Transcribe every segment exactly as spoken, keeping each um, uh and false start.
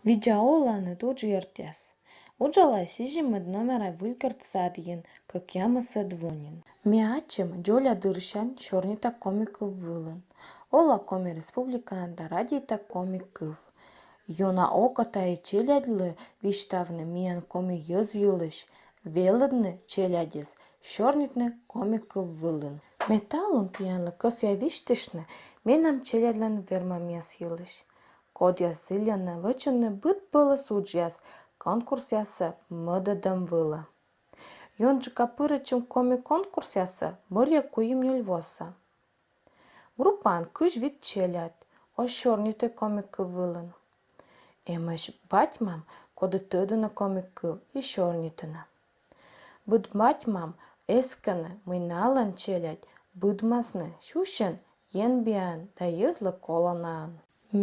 Видза оланныд, уджъёртъяс! Уджала сизимӧд номера Выльгорт садйын кӧкъямысӧд во нин. Ме ачым дзоля дырсянь сёрнита коми кыв вылын. Ола Коми Республикаын да радейта коми кыв. Ёна окота и челядьлы висьтавны миян коми йӧз йылысь, велӧдны челядьӧс сёрнитны коми кыв вылын. Ме талун тіянлы кӧсъя висьтыштны менам челядьлӧн вермӧмъяс йылысь, кодъяс зільӧны вӧчны быдпӧлӧс уджъяс конкурсъясӧ мӧдӧдӧм вылӧ. Ёнджыка пырӧдчим коми конкурсъясӧ бӧръя куим-нёль восӧ. Группаын кызь вит челядь, оз сёрнитӧй коми кыв вылын. Эмӧсь бать-мам, коді тӧдӧны коми кыв и сёрнитӧны. Быд бать-мам эскӧны, мый налӧн челядь быдмасны сюсьӧн, енбиаӧн да йӧзлы коланаӧн.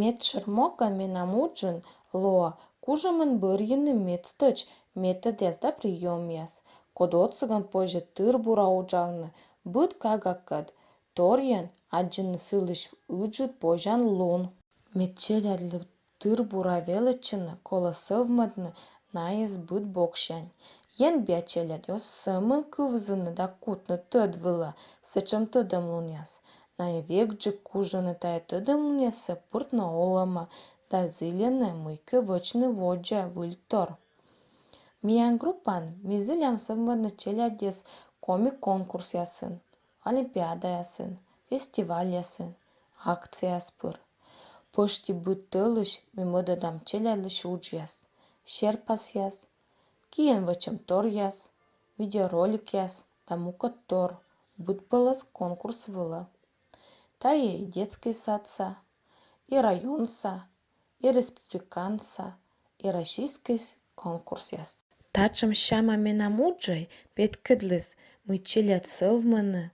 Медшӧр моган менам уджын лоӧ кужӧмӧн бӧрйыны мед стӧч методъяс да приёмъяс, код отсӧгӧн позьӧ тыр-бура уджавны быд кагакӧд, торйӧн аддзыны сылысь ыджыд позянлун. Мед челядьлы тыр-бура велӧдчыны, колӧ сӧвмӧдны найӧс быд боксянь. Енбиа челядь оз сӧмын кывзыны да кутны тӧд вылӧ сэтшӧм тӧдӧмлунъяс. Найӧ векджык кужӧны тайӧ тӧдӧмлунъяссӧ пыртны олӧмӧ да зільӧны мыйкӧ вӧчны водзӧ выльтор. Миян группаын ми зілям сӧвмӧдны челядьӧс коми конкурсъясын, олимпиадаясын, фестивальясын, акцияяс пыр. Пӧшти быд тӧлысь ми мӧдӧдам челядьлысь уджъяс, серпасъяс, киӧн вӧчӧмторъяс, видеороликъяс да мукӧдтор быдпӧлӧс конкурс вылӧ. Тайӧ и детскӧй садса, и районса, и республиканса, и российскӧй конкурсъяс. Татшӧм сяма менам уджӧй петкӧдліс, мый челядь сӧвмӧны,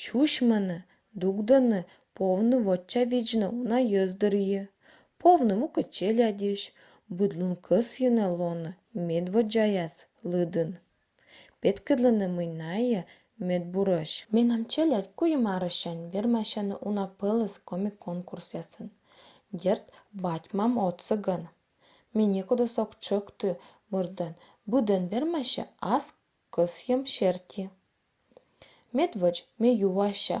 сюсьмӧны, дугдӧны повны вочавидзны уна йӧз дырйи, повны мукӧд челядьысь, быд лун кӧсйӧны лоны медводдзаяс лыдын, петкӧдлыны, мый найӧ медбурӧсь. Менам челядь куим арӧссянь вермасьӧны уна пӧлӧс коми конкурсъясын. Дерт, бать-мам отсӧгӧн. Ме некодӧс ог тшӧкты мырдӧн, быдӧн вермасьӧ ас кӧсйӧм серти. Медводз ме юася,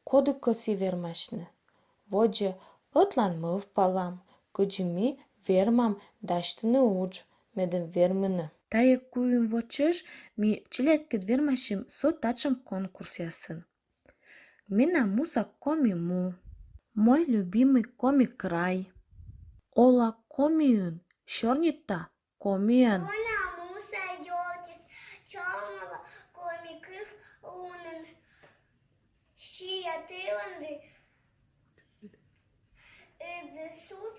коді кӧсйӧ вермасьны. Водзӧ ӧтлаын мӧвпалам, кыдзи ми вермам дасьтыны удж, медым вермыны. Тайӧ куим во чӧж ми челядькӧд вермасим со татшӧм конкурсъясын. Менам муса коми му. Мой любимый Коми край. Ола Комиын, сёрнита комиӧн. Менам муса ёлтис, сьӧлӧма коми кыв лунӧн. Сиа тыланді ӧд суд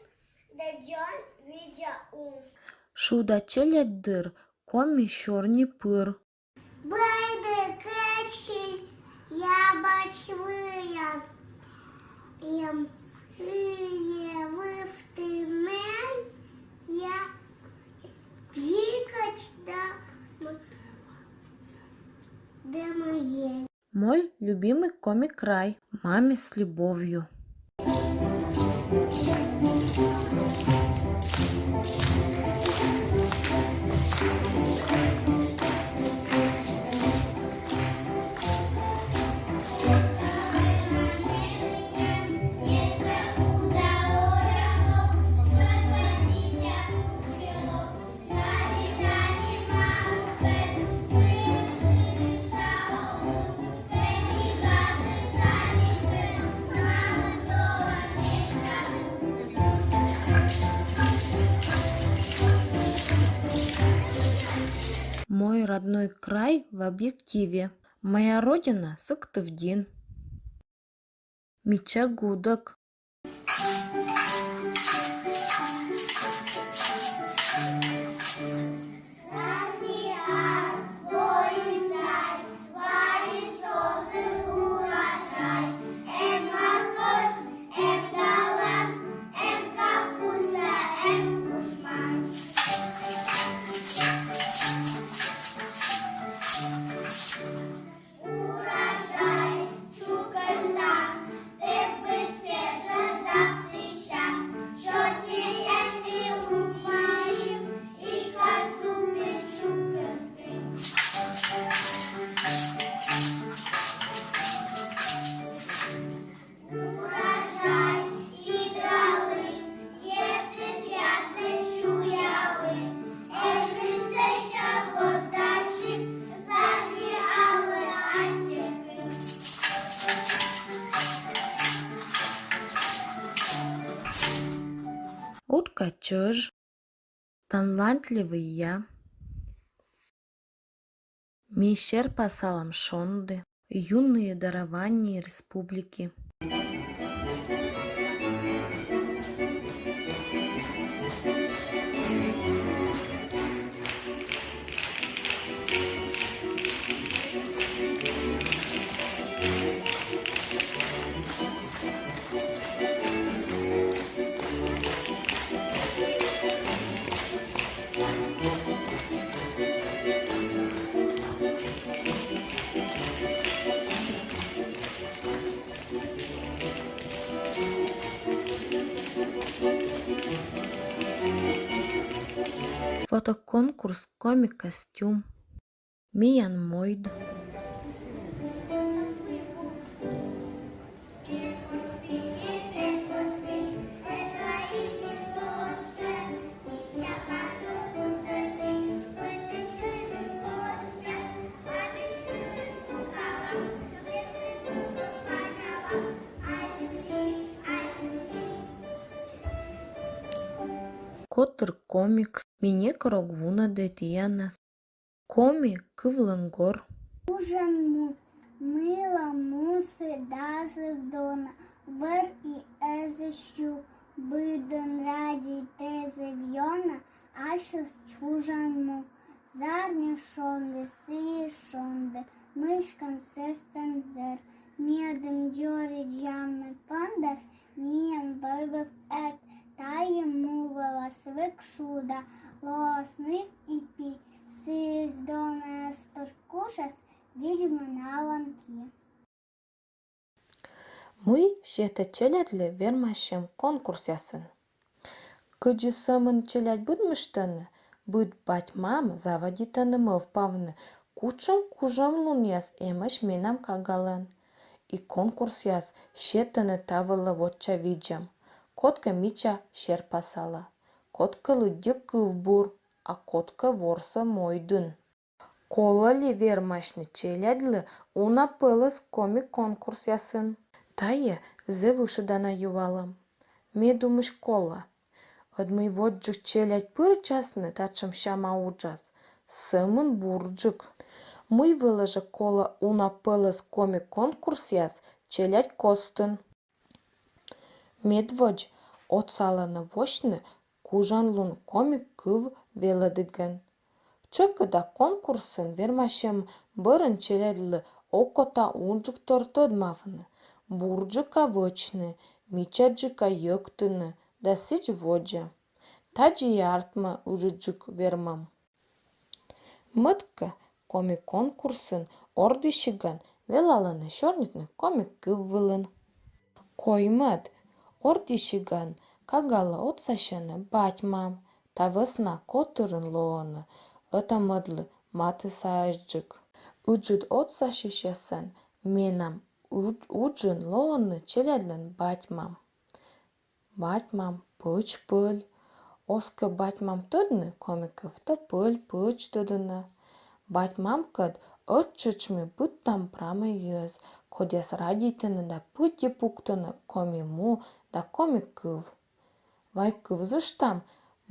да дзонь видза у. Шуда челядь дыр коми сёрни пыр. Бӧрдӧ кӧчиль ябӧч выйӧн, эм сійӧ вывті нӧ, я дзикӧдз да м-, да мыйӧ. Мой любимый Коми край. Маме с любовью. Мой родной край в объективе. Моя родина — Сыктывдин. Мича гудӧк. Урожай чукӧртам, тӧвбыд кежлӧ заптысям. Чӧж. Талантливый я. Ми серпасалам шонді. Юные дарования республики. Фотоконкурс «Коми костюм». Миян мойд. Котыр комикс. Ми некор ог вунӧдӧй тіянӧс. Коми кывлӧн гор. Кужан му, мыйла мусӧ да зэв дона, вӧр и эз сю, быдӧн радейтӧ зэв ёна, ассьыс чужан му. Зарни шонді, сійӧ шонді, мыськӧн сестӧн зэр, медым дзоридзьями пондас, миян войвыв эрд. Тайӧ му вылас вык шуда лоас ныв и пи, сійӧс дона эз пыр кужас, видз-м налӧн ки. Мый сетӧ челядьлы вермасьӧм конкурсъясын? Кыдзи сӧмын челядь быдмыштӧны, быд бать-мам заводитӧны мӧвпавны, кутшӧм кужӧмлунъяс эмӧсь менам кагалӧн. И конкурсъяс сетӧны та вылӧ вочавидзӧм. Кодкӧ мича серпасалӧ, кодкӧ лыддьӧ кывбур, а кодкӧ ворсӧ мойдын. Колӧ ли вермасьны челядьлы уна пӧлӧс коми конкурсъясын? Тайӧ зэв ышӧдана юалӧм. Ме думысь, колӧ. Ӧд мый водзджык челядь пырӧдчасны татшӧм сяма уджас, сӧмын бурджык. Мый вылӧ жӧ колӧ уна пӧлӧс коми конкурсъяс челядь костын? Медводз отсалӧны восьны кужанлун коми кыв велӧдігӧн. Тшӧкыда конкурсын вермасьӧм бӧрын челядьлы окота унджыктор тӧдмавны, бурджыка вӧчны, мичаджыка йӧктыны да сідз водзӧ. Тадзи и артмӧ ыджыдджык вермӧм. Мӧд-кӧ, коми конкурсын ордйысигӧн велалӧны сёрнитны коми кыв вылын. Коймӧд, ордйысигӧн кагалӧ отсасьӧны бать-мам, та вӧсна котырын лоӧны ӧта-мӧдлы матыса саджык. Ыджыд отсасьысьясӧн менам удж-, уджын лоӧны челядьлӧн бать-мам. Бать-мам, пӧч-пӧль. Оз кӧ бать-мам тӧдны коми кыв, то пӧль, пӧч тӧдӧны. Бать-мамкӧд ӧттшӧтш ми быдтам прамӧй йӧз, кодъяс радейтӧны да пыдди пуктӧны коми му да коми кыв. Вай кывзыштам,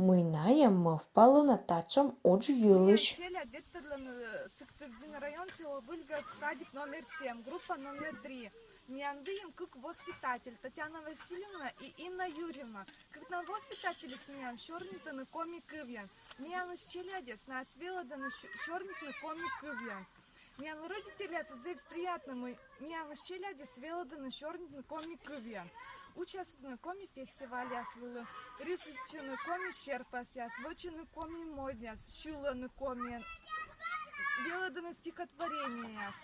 мый найӧ мӧвпалӧны татшӧм удж йылысь. Челядь ветлӧдлӧны Сыктывдін район, село Выльгород, садик номер семь, группа номер три. Миян выйым кык воспитатель, Татьяна Васильевна и Инна Юрьевна. Кыкнан воспитательыс миян сёрнитӧны коми кывйӧн. Миянлысь челядьыс найӧ велӧдӧны сё-, сёрнитны коми кывйӧн. Миян родительяслы зэв приятнӧ, мый миянлысь челядьыс велӧдӧны сёрнитны коми кывйӧн. Участвуйтӧны коми фестивальяс вылын, рисуйтчӧны коми серпасъяс, вӧчӧны коми мойдъяс, сьылӧны комиӧн, велӧдӧны стихотворениеяс.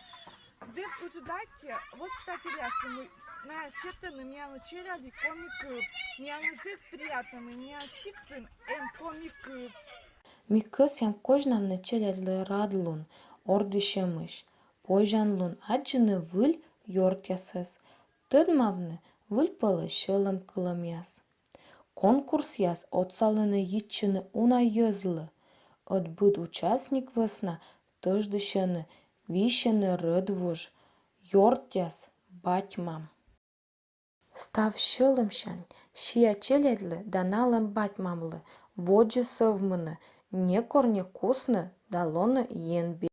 Зэв ыджыд аттьӧ воспитательяслы, мый найӧ сетӧны миянлы челядьлы коми кыв. Миянлы зэв приятнӧ, мый миян сиктын эм коми кыв. Ми кӧсъям козьнавны челядьлы радлун, ордйысьӧмысь, позянлун аддзыны выль ёртъясӧс, тӧдмавны выль пӧлӧс сьӧлӧмкылӧмъяс. Конкурсъяс отсалӧны йитчыны уна йӧзлы, ӧд быд участник вӧсна тӧждысьӧны, висьӧны рӧдвуж, ёртъяс, бать-мам. Став сьӧлӧмсянь сиа челядьлы да налӧн бать-мамлы водзӧ сӧвмыны, некор не кусны да лоны енби.